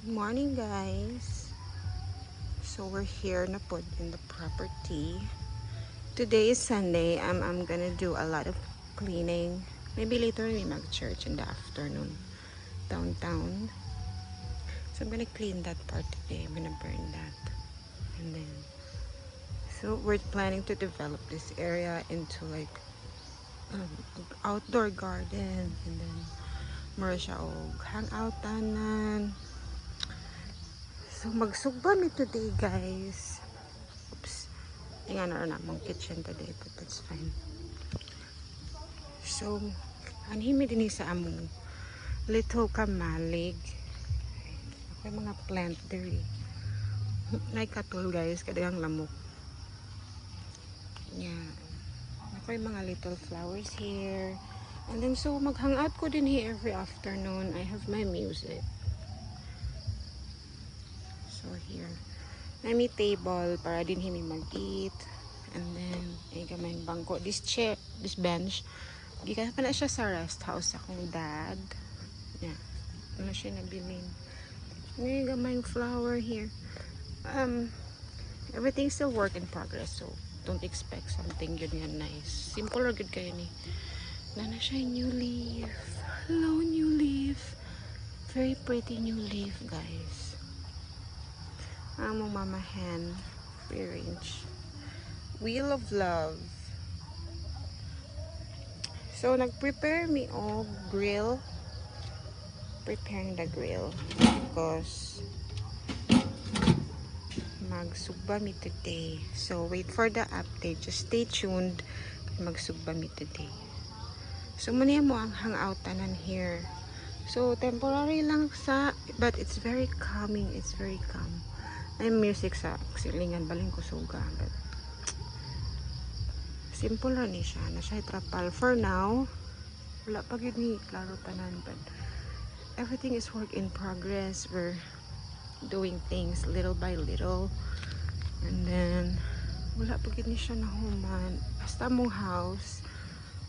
Morning, guys. So we're here na pod in the property. Today is Sunday. I'm gonna do a lot of cleaning. Maybe later we mag church in the afternoon downtown. So I'm gonna clean that part today. I'm gonna burn that. And then, so we're planning to develop this area into like outdoor garden and then mura siya og hangout tanan. So magsugba mi today, guys. Oops. Nga na na among kitchen today, but that's fine. So anhi mi dinhi sa among little kamalig. Ako yung mga plant diri. Nay katol, guys, kadaghang lamok. Yeah. Ako yung mga little flowers here. And then so mag-hangout ko din here every afternoon. I have my music. So here. Naa mi table para dinhi mi mag-eat. And then, ay gamay bangko. This chair, this bench, gikan pa na siya sa rest house akong dad. Yeah. Ano siya nabilin. May gamay flower here. Everything's still work in progress. So, don't expect something good nga nice. Simple or good kaayo ni. Naa na siya new leaf. Hello, new leaf. Very pretty new leaf, guys. Among mama hen. Free range. Wheel of Love. So, nag-prepare mi og grill. Preparing the grill. Because magsugba mi today. So, wait for the update. Just stay tuned. Magsugba mi today. So, mao ni among hangout tanan here. So, temporary lang sa, but it's very calming. It's very calm. May music sa silingan, balin ko suga. But, simple ra ni siya. Na siya trapal. For now, wala pa gyud ni klaro tanan. But, everything is work in progress. We're doing things little by little. And then, wala pa gyud ni siya nahuman. Basta among house,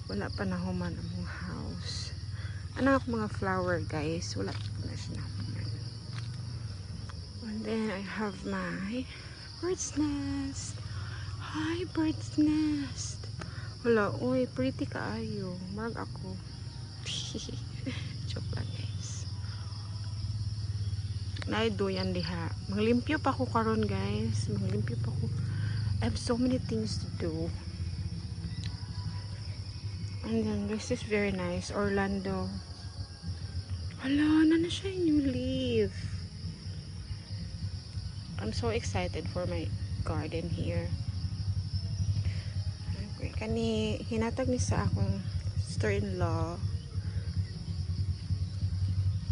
wala pa nahuman among house. Ano ako mga flower, guys, wala pa na siya nahuman. And then, I have my bird's nest. Hi, bird's nest. Wala, uy, pretty kaayo. Marag ako. Joke lang, guys. Naay duyan diha. Manglimpyo pa ko karon, guys. Manglimpyo pa ko. I have so many things to do. And then this is very nice. Orlando. Hala, naa na siya new leaf. I'm so excited for my garden here. Okay, kani hinatag ni sa akong sister-in-law.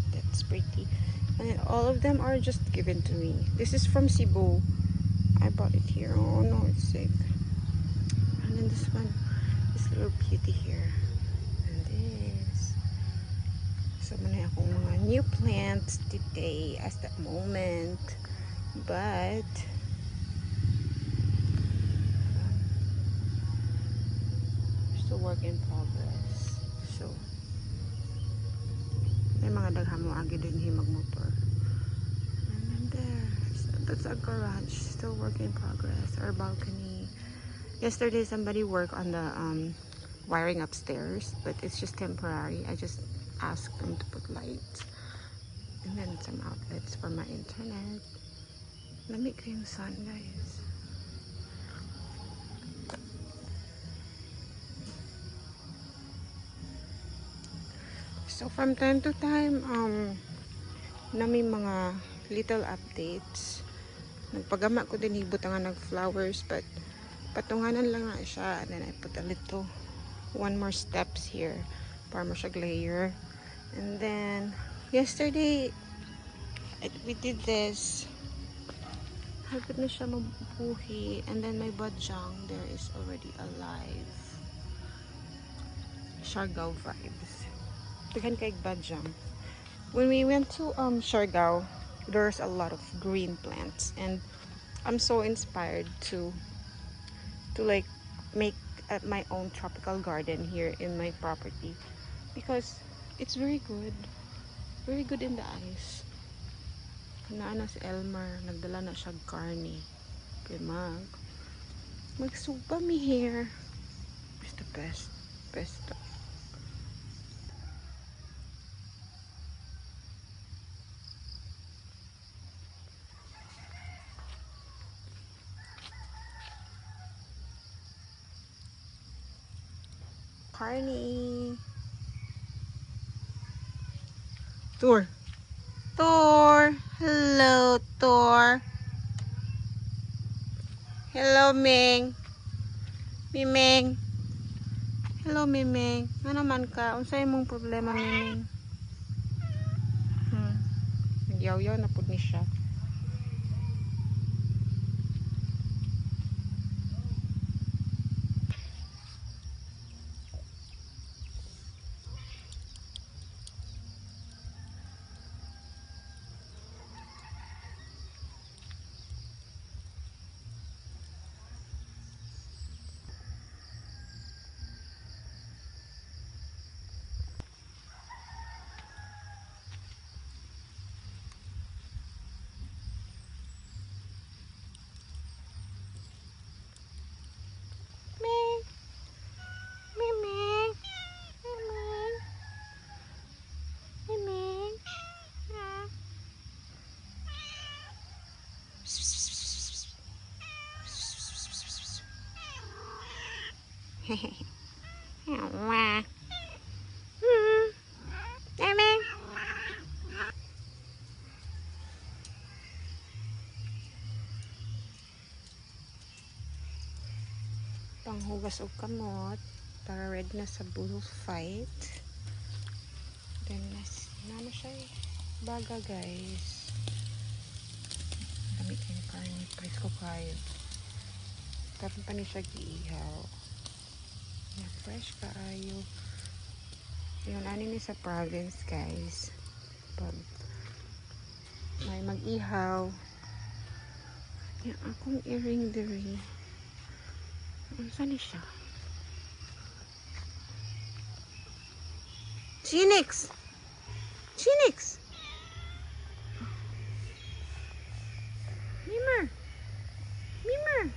That's pretty. And then all of them are just given to me. This is from Cebu. I bought it here. Oh no, it's sick. And then this one, this little beauty here. And this. So, mao na akong mga new plants today as the moment. But, still work in progress. So, may mga daghan mo agi dinhi magmotor. And then there, so that's a garage, still work in progress. Our balcony. Yesterday, somebody worked on the wiring upstairs, but it's just temporary. I just asked them to put lights and then some outlets for my internet. Lamig kayong sun, guys. So from time to time, naa may mga little updates. Nagpagama ko din butangan ng flowers, but patunganan lang na siya. And then I put a little, one more steps here para mo siya layer. And then, yesterday, we did this. Hapit na siya mabuhi. And then my badyang there is already alive. Siargao vibes. Daghan kay badyang. When we went to Siargao, there's a lot of green plants and I'm so inspired to like make my own tropical garden here in my property because it's very good. Very good in the eyes. Naa na si Elmer, nagdala na siya karne. Kay magsugba mi here. It's the best. Best. Carney. Tour. Thor. Hello, Thor. Hello, Ming. Miming. Hello, Miming. Ano man ka? Unsa imong problema, Miming? Nagyaw-yaw na pud ni siya. Ming. Miming. Miming. Miming. Ah. Wah. Miming. Panghugas og kamot para ready na sa bullfight. Then nano siya eh. Baga, guys. Dami kayong karne. Presko kayo. Karon pa ni siya giihaw. Yeah, fresh kaayo. Yun, ani ni sa province, guys. Pag may mag-ihaw. Yeah, akong earring diri. Unsa ni siya? Chinix! Chinix! Mimer! Mimer!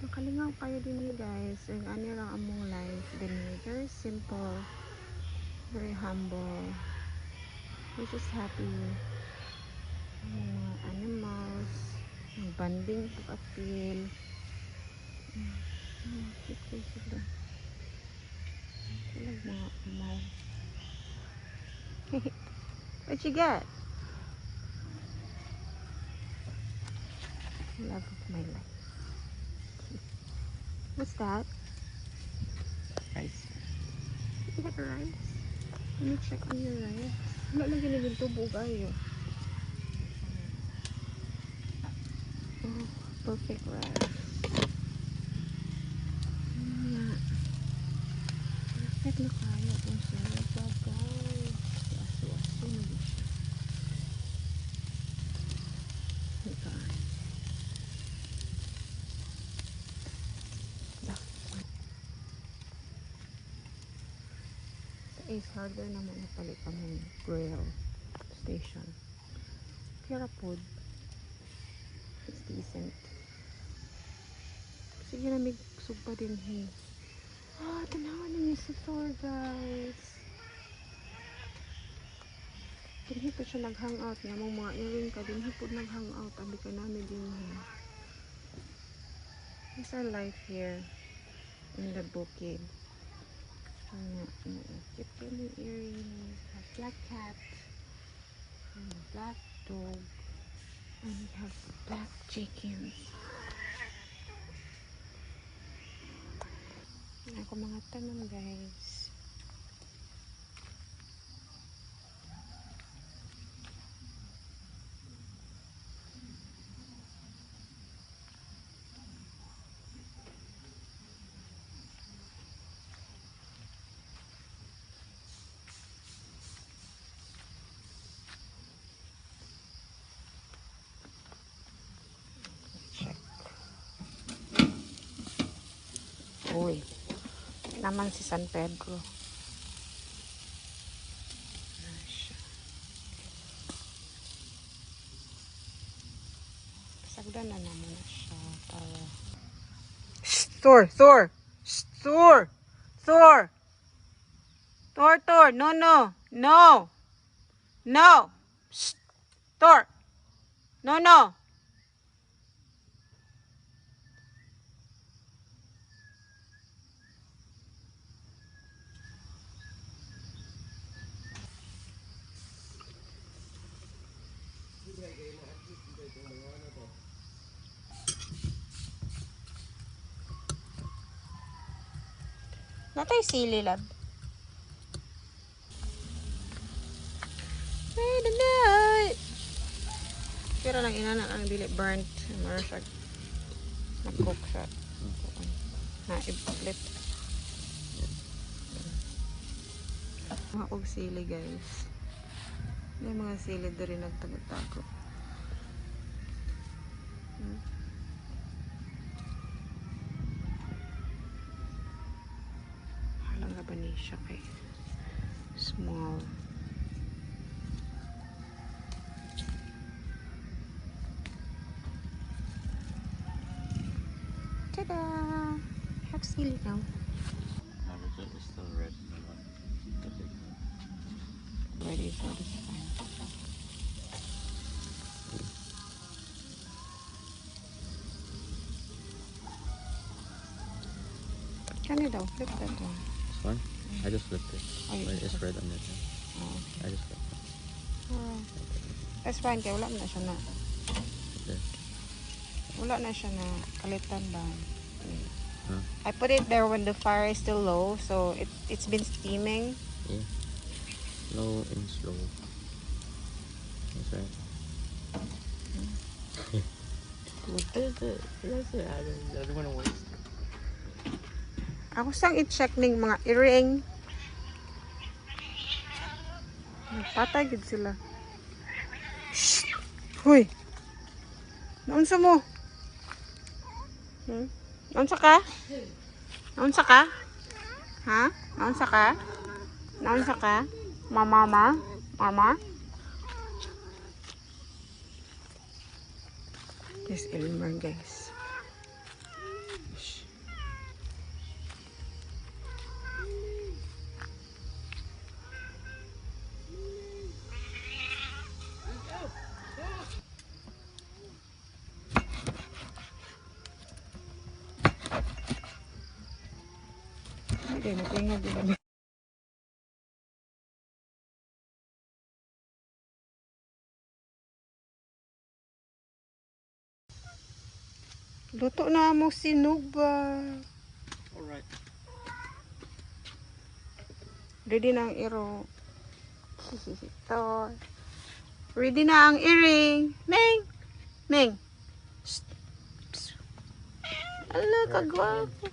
Makalingaw kayo din ni, guys. Ang ani lang among life din ni. Very simple. Very humble. We're just happy. Ang mga animals. Ang banding pag-apil. Cute kayo sila. Sila mga amaw. What you got? Love of my life. What's that? Rice. You got rice? Let me check on your rice. Wala lang giniging tubo kayo. Oh, perfect rice. Nga. Perfect na kaya kung sino ba, guys. Aso-aso na din siya. Ito ay. Sa Ace Hardware naman napalit ang grill station. Kira pod. It's decent. Sige na, may sugpa din he. Ah, tanawa ninyo si Thor, guys. Dinhi po siya nag-hangout niya. Mong mga earring ka, dinhi po nag-hangout. Abi ka namin dinhi. It's our life here in the bukid. Cute kayo ng earrings. Have black cat. And a black dog. And we have black chickens. Ako mga tanong, guys. Check. Uy. Naman si San Pedro. Na siya. Sagdan na naman na siya para. Shh! Thor! Thor! Shh! Thor! Thor! Thor, Thor! No, no! No! No! Shh! Thor! No, no! Naa tay sili, love. Wait a night. Pero lang inana ang dili burnt. Mara siya na-cook siya. Na i-flip. Mga og sili, guys. May mga sili diri nagtago-tago. Halang ba ni siya kay small. Ta-da! Have sili now. No, it's still red in the one. The big one. Ready, so this is fine. Kani daw, flip that one. This one? I just flipped it. Oh, you Wait, just it's flipped. Red on this one. Oh, I just flipped it. alright. That's fine, kay wala na siya na. Okay. Wala na siya na kalitan ba. Huh? I put it there when the fire is still low, so it's been steaming. Yeah. Low and slow. That's right. Good. That's it. I don't want to waste. Ako sang i-check ning mga earring. Nagpatay gid sila. Shh! Huy! Naunsa mo? Naunsa ka? Naunsa ka? Ha? Naunsa ka? Naunsa ka? Mama, mama? Mama? This Elmer, guys. Shh. Hindi, natingog yun. Luto na mo sinugba. Alright. Ready na ang iro. Ito. Ready na ang earring. Ming! Ming! Shh. Psst. Ala, kagwapo.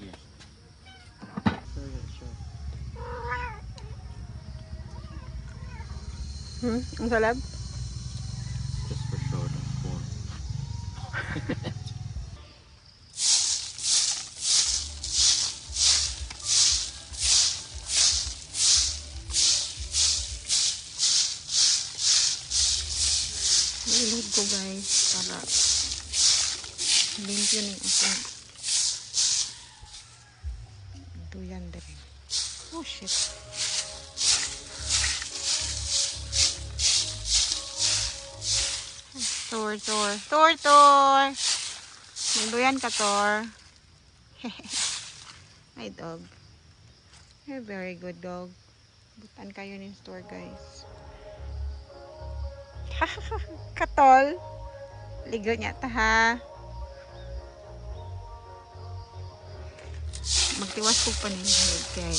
Yeah. Sure. Ang salab? Just for show, that's four. Nailog ko, guys, para limpyo ning akong duyan din. Oh shit. Thor, Thor, Thor, Thor! Magduyan ka, Thor. My dog. You're a very good dog. Butan kayo ni store, guys. Katol. Ligo niya ta ha. Magtiwas ko pa ninyo kay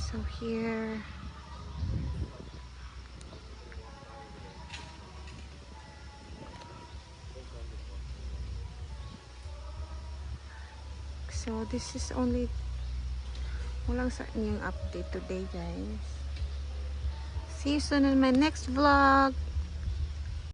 So here, so this is only walang sa inyong update today, guys. See you soon in my next vlog.